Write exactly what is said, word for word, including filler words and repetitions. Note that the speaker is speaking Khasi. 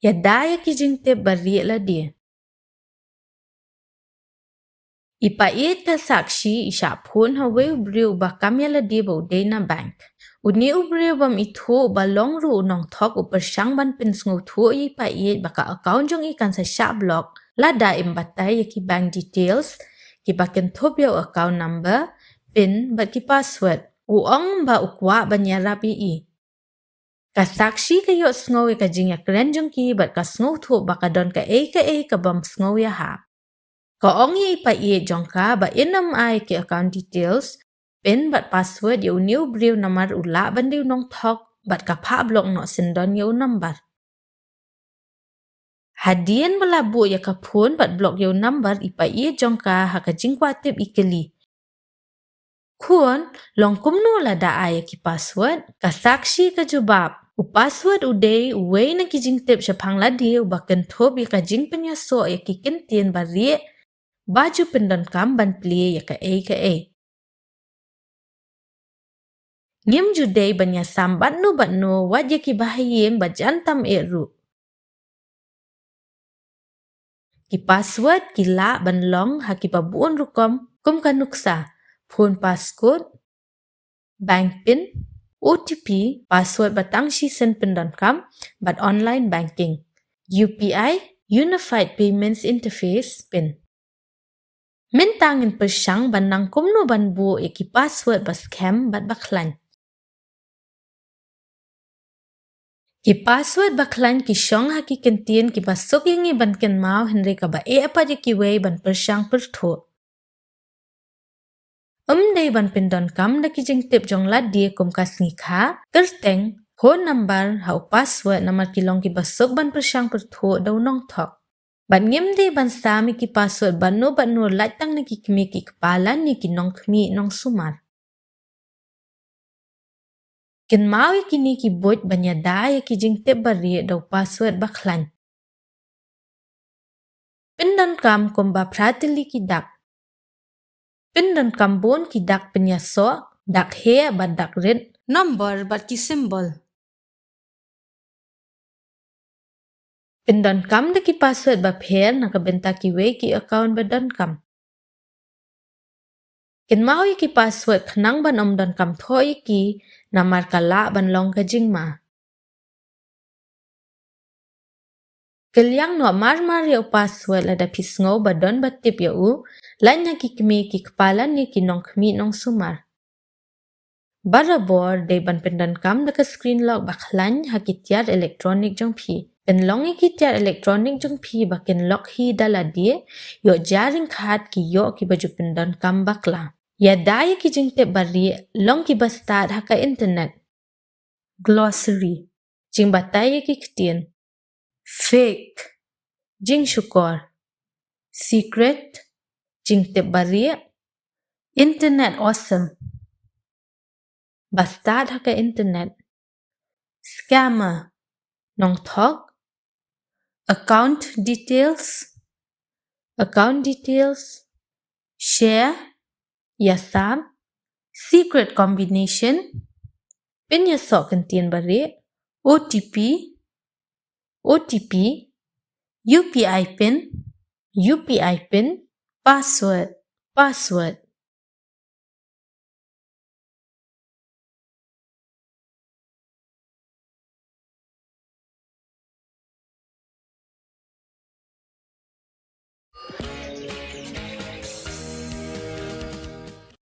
Ïada ïa ki jingtip barieh lade. I paid ka Sakshi i shah phone ha uwei u briew uba kam ïa lade ba u dei na bank. Une u briew bym ithuh uba long ruh u nongthok u pyrshang ban pynsngewthuh ïa i paid ba ka account jong i kan sa shah block lada im batai ïa ki bank details, kiba kynthup ïa u account number, pin bad ki password. U ong ba u kwah ban ïarap ïa i. Ka Sakshi ka ïohsngew ïa ka jingïakren jong ki bad ka sngewthuh ba ka don kaei kaei ka bym sngew ïahap. Ka ong ïa i paid jong ka ba in ym ai ki account details, pin bad password ïa une u briew namar u lah ban dei u nongthok bad ka phah block noh syndon ïa u number. Hadien ba la buh ïa ka phone bad block ïa u number, i paid jong ka ha ka jingkwah tip i kylli, "Khun, long kumno lada ai ïa ki password?" Ka Sakshi ka jubab, "U password u dei uwei na ki jingtip shaphang lade uba kynthup ïa ka jingpynïasoh ïa ki kyntien barieh ba ju pyndonkam ban plie ïa kaei kaei. Ngim ju dei ban ïasam bad no bad no, wat ïa kiba ha ïing bad jan tam eh ruh. Ki password ki lah ban long ha kiba bun rukom, kum ka nuksa, phone passcode, bank pin, O T P, password ba tang shisien pyndonkam, bad online banking, U P I, Unified Payments Interface, pin." Mynta ngin pyrshang ban nang kumno ban buh ïa ki password ba skhem bad ba khlaiñ. Ki password ba khlaiñ ki shong ha ki kyntien kiba suk ïa ngi ban kynmaw, hynrei kaba eh pat ïa kiwei ban pyrshang pyrthuh. Ym dei ban pyndonkam da ki jingtip jong lade kum ka sngi kha, kyrteng, phone number ha u password namar ki long kiba suk ban pyrshang pyrthuh da u nongthok. Bad ngim dei ban sam ïa ki password bad no bad no, lait tang na ki kmie ki kpa lane ki nongkhmih nongsumar. Kynmaw ïa kine ki buit ban ïada ïa ki jingtip barieh da u password ba khlaiñ. Pyndonkam kumba phra tylli ki dak. Pyndonkam bun ki dak pynïasoh, dak heh bad dak rit, nombor bad ki symbol. Pyndonkam da ki password bapher na ka bynta kiwei ki account ba donkam. Kynmaw ïa ki password khnang ban ym donkam thoh ïa ki, namar ka lah ban long ka jingma. Kylliang noh marmar ïa u password lada phi sngew ba don ba tip ïa u, lait na ki kmie ki kpa lane ki nongkhmih nongsumar. Barabor dei ban pyndonkam da ka screen lock ba khlaiñ ha ki tiar electronic jong phi. Pynlong ïa ki tiar electronic jong phi ba kin lock hi da lade, ïoh jia ryngkat ki ïoh kiba ju pyndonkam bakla. Ïada ïa ki jingtip barieh, long kiba stad ha ka internet. Glossary, jingbatai ïa ki ktien. Fake, jingshukor. Secret, jingtip barieh. Internet awesome, ba stad ha ka internet. Scammer, nongthok. Account details, account details. Share, ïasam. Secret combination, pynïasoh kyntien barieh. O T P, O T P. U P I pin, U P I pin. Password, password.